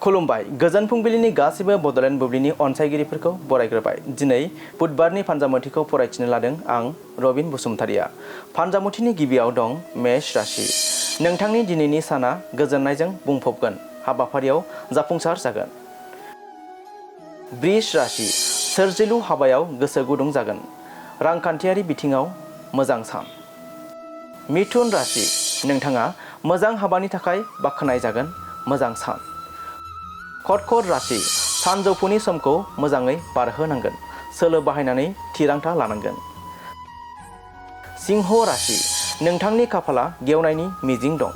खुलुमबाय गोजोन फुंबिलिनि गासिबो बड'लेण्ड बुब्लिनि अनसायगिरिफोरखौ बरायग्रोबाय। दिनै बुधबारनि फानजामुथिखौ फरायथिनो लादों आं रबिन बसुमतारिया। फानजामुथिनि गिबियाव दं मेष राशि। नोंथांनि दिनैनि साना गोजोननायजों बुंफबगोन, हाबाफारियाव जाफुंसार जागोन। बृष राशि। सोरजिलु हाबायाव गोसो गुदुं जागोन, रांखान्थियारि बिथिङाव मोजां सान। मिथुन राशि। नोंथाङा मोजां हाबानि थाखाय बाख्नाय जागोन, मोजां सान। कर्कट राशि। सानजौफुनि समखौ मोजाङै बारहोनांगोन, सोलो बाहायनानै थिरांथा लानांगोन। सिंह राशि। नोंथांनि खाफाला गेवनायनि मिजिं दं,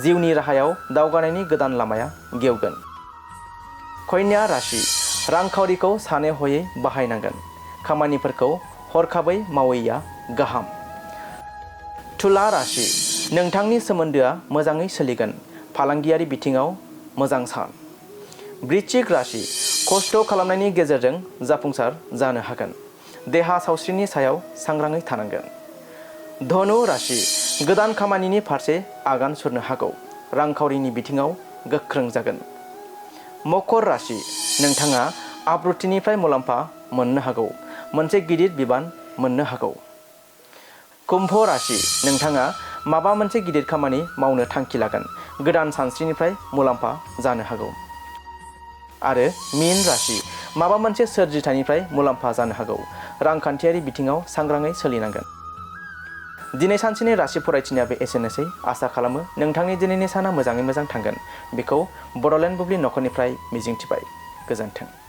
जिउनि राहायाव दावगानायनि गोदान लामाया गेवगोन। कन्या राशि। रांखावरिखौ सानै हयै बाहायनांगोन, खामानिफोरखौ हरखाबै मावैया गाहाम। तुला राशि। नोंथांनि सोमोन्दोआ मोजाङै सोलिगोन, फालांगियारि बिथिङाव मोजां सान। वृश्चिक राशि। खस्थ' खालामनायनि गेजेरजों जाफुंसार जानो हागोन, देहा सावस्रिनि सायाव सांग्राङै थानांगोन। धनु राशि। गोदान खामानिनि फारसे आगान सुरनो हागौ, रांखावरिनि बिथिङाव गोख्रों जागोन। मकर राशि। नोंथाङा आब्रुथिनिफ्राय मुलाम्फा मोननो हागौ, मोनसे गिदिर बिबान मोननो हागौ। कुम्भ राशि। नोंथाङा माबा मोनसे गिदिर खामानि मावनो थांखि लागोन, गोदान सानस्रिनिफ्राय मुलाम्फा जानो हागौ। आरो मीन राशि। माबा मोनसे सोरजिथायनिफ्राय मुलाम्फा जानो हागौ, रांखान्थियारि बिथिङाव सांग्राङै सोलिनांगोन। दिनै सानसेनि राशि फरायथिनायाबो एसेनोसै। आसा खालामो नोंथांनि दिनैनि साना मोजाङै मोजां थांगोन। बेखौ बड'लेण्ड बुब्लि नखरनिफ्राय मिजिंथिबाय। गोजोन्थों।